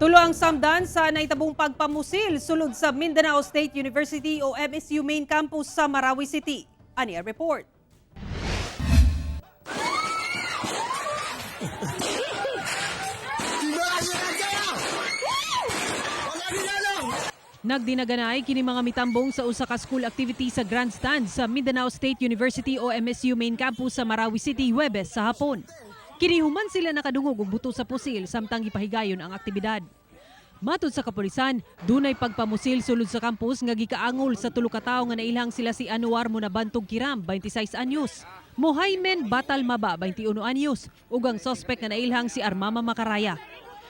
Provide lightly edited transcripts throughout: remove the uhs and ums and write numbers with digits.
Tulo ang samdan sa nahitabong pagpamusil sulod sa Mindanao State University o MSU main campus sa Marawi City. Ani ang report. Nagdinaganay kini mga mitambong sa usa ka school activity sa grandstand sa Mindanao State University o MSU main campus sa Marawi City, Huwebes sa hapon. Kini human sila nakadungog og buto sa pusil samtang gipahigayon ang aktibidad. Matud sa kapulisan, dunay pagpamusil sulod sa campus nga gikaangol sa tulo ka tawo nga nailhang sila si Anuar Munabantog Kiram, 26 anyos, Mohaimen Batal Maba, 21 anyos, ug ang suspect nga nailhang si Armama Makaraya.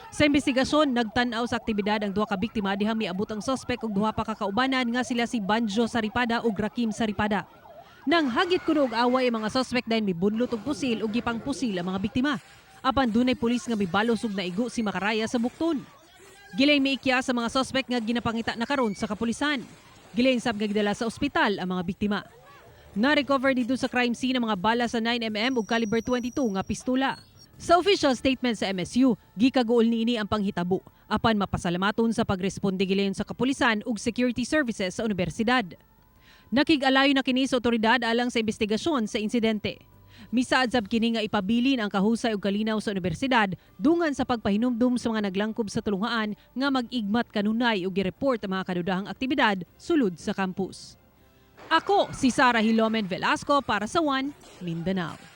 Sa investigasyon, nagtan-aw sa aktibidad ang duha ka biktima dihang miabot ang suspect ug duha pa ka kaubanan nga sila si Banjo Saripada ug Rakim Saripada. Nang hagit kuno og away ang mga suspect dayon mibunlot og pusil ug gipangpusil ang mga biktima. Apan dunay pulis nga mibalos ug naigo si Makaraya sa bukton. Gilayon miikya sa mga suspect nga ginapangita na karon sa kapulisan. Gilayon sab nga gidala sa ospital ang mga biktima. Na-recover didto sa crime scene ang mga bala sa 9 mm ug caliber 22 nga pistola. Sa official statement sa MSU, gikaguol niini ang panghitabo apan mapasalamaton sa pagresponde gilayon sa kapulisan ug security services sa universidad. Nakig-alayo na kini sa otoridad alang sa investigasyon sa insidente. Misaad sab kini nga ipabilin ang kahusay ug kalinaw sa universidad dungan sa pagpahinumdum sa mga naglangkob sa tulunghaan nga mag-igmat kanunay ug gi-report ang mga kadudahang aktibidad sulod sa campus. Ako si Sara Hilomen Velasco para sa One Mindanao.